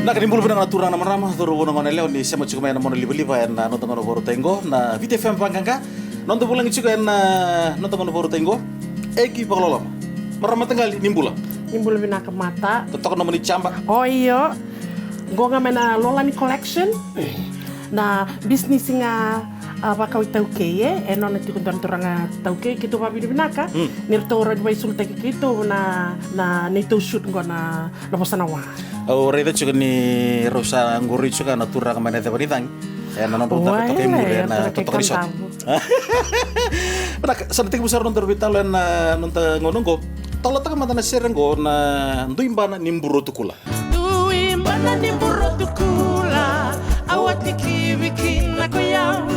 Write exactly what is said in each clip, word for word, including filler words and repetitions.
Vinaka, ni bula vinaka na turaga na marama, cauravou, na goneyalewa ni sema tiko mai ena mona livaliva ena noda gauna vakarautaki qo na Viti F M Vaqaqa. Noda vulagi tiko ena noda gauna vakarautaki qo, Eki Vakaloloma. Marama mataqali, ni bula. Ni bula vinaka, Mata. Totoka nomuni jaba. O io. Qo ga mai na Lolani Collection. Na bisinisi ga a vakau iTaukei, e, e nona tiko dua na turaga taukei, keitou vakavinavinaka ni ratou rawa ni vakaisulutaki keitou na, na neitou shoot qo na, na Vosa na Wa. Au raica tiko ni rau sa qori tiko na turaga mai na Ceva ni Cagi ena nodrau cava toka i muri ena totoka ni sota. Vinaka, sa na tekivu sara noda veitalanoa ena noda gauna qo. Talanoataka mada na sere qo na Dui Bana ni Burotukula. Dui bana ni burotukula, au a tikivi kina ko i au,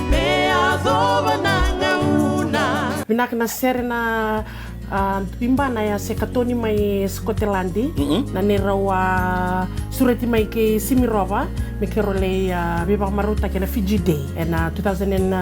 me yacova na gauna. Vinaka, na sere na, a, Dui Bana ya se katoni mai Sikoteladi, na neirau a sureti mai kei Simi Rova me keirau lai, a, veivakamarautaki ena Fiji Day ena two thousand and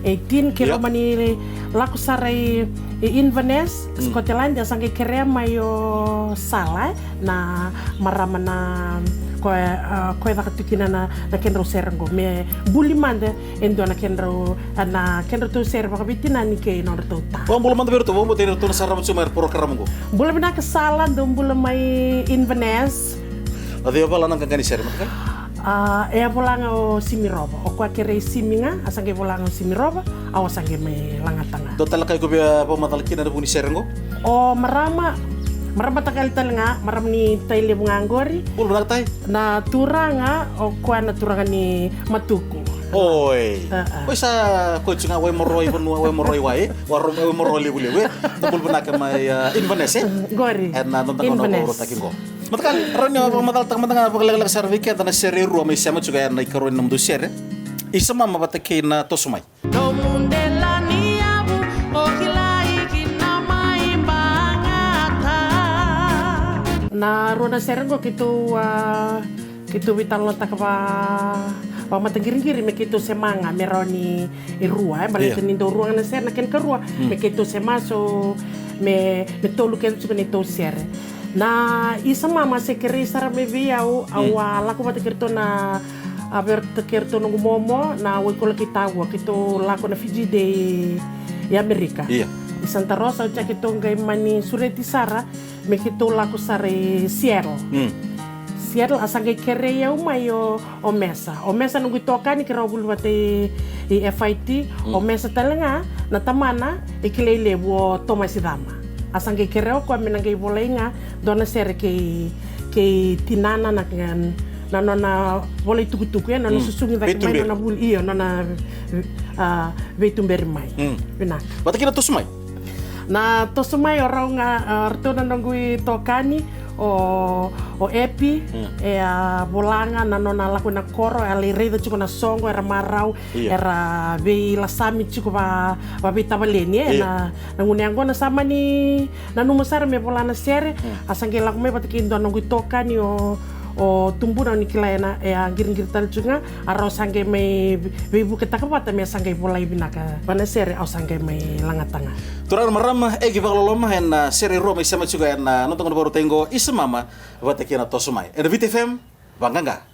eighteen, keirau mani lako sara i, i Inverness, Sikoteladi, a sa qai kerea mai o Sala, e, na marama na koya, a, koya caka tu kina na, na kedrau sere qo me buli mada e dua na kedrau, a, na kedratou sere vakavitinani kei nodratou ta. Vakabula mada vei iratou, vakabula vei iratou na sarava tu mai na porokaramu qo. Bula vinaka Sala, dou bula mai Inverness. O cei e vola na qaqa ni sere, mataqali? A, e a vola ga o Simi Rova. O koya kerei Simi ga, a sa qai vola ga o Simi Rova, au a sa qai mai lagata ga. Dua tale na ka iko via vakamacala kina ena vuku ni sere qo? O marama, marama mataqali tale ga, marama ni Tailevu ga qori. Bula vinaka Tai. Na turaga, o koya na turaga ni Matuku. Oi. A, a. Oi, sa koya tu ga Waimaro i vanua, Waimaro i wai, Waimaro levulevu, e. Bula vinaka mai, a, Inverness, e? Qori. Ena noda gauna vakarautaki qo. Mataqali, rawa ni o vakamacalataka mada ga vakalekaleka sara vei keda na sere e rua mai sema tiko ena ikarua ni nomudou sere, Isa Mama vata kei na Toso Mai. Nomu dela ni yavu, o kilai kina mai Baqata. Na rua na sere qo keitou, a, keitou veitalanoataka va, vakamata qiriqiri me keitou sema ga me rawa ni rua, e, baleta ni dau rua ga na sere, na kena karua me keitou sema, so me, me tolu kece tiko neitou sere. Na Isa Mama se kerei sara mai vei au, au a lako vata kei iratou na, a, vei iratou, kei iratou noqu momo na Waikolo kei Tavua, keitou lako na Fiji Day i Amerika. Ia. I Santa Rosa, oti ya keitou qai mani sureti sara me keitou lako sara i Seattle. Seattle, a sa qai kerei au mai o, o Mesa. O Mesa noqu itokani, keirau a vuli vata i, i F I T. O Mesa tale ga na tamana e kilai levu o Tomasi Cama. A sa qai kerea o koya me na qai volai ga dua na sere kei, kei tinana na, na nona vola itukutuku, e, na nona susugi cake mai, na nona vuli, io, na nona, a, veituberi mai. Vinaka. Vata kei na Toso Mai. Na Toso Mai, o rau ga, a, ratou na noqu itokani, o, o Epi, e a vola ga na nona lako ina koro, e a lai raica tiko na soqo, era marau, era veilasami tiko va, vaveitavaleni, e, na, na gunu yaqona sa mani nanuma sara me vola na sere, a sa qai lako mai vata kei dua noqu itokani o, o tubuna, o ni kila ena, e a qiriqiri tale tiko ga, a rau sa qai mai veivuketaka vata me sa qai volai vinaka va na sere, au sa qai mai lagata ga. Turaga na marama, Eki Vakaloloma, ena sere e rua mai sema tiko ena noda gauna vakarautaki qo, Isa Mama vata kei na Toso Mai. Ena Viti F M, Vaqaqa.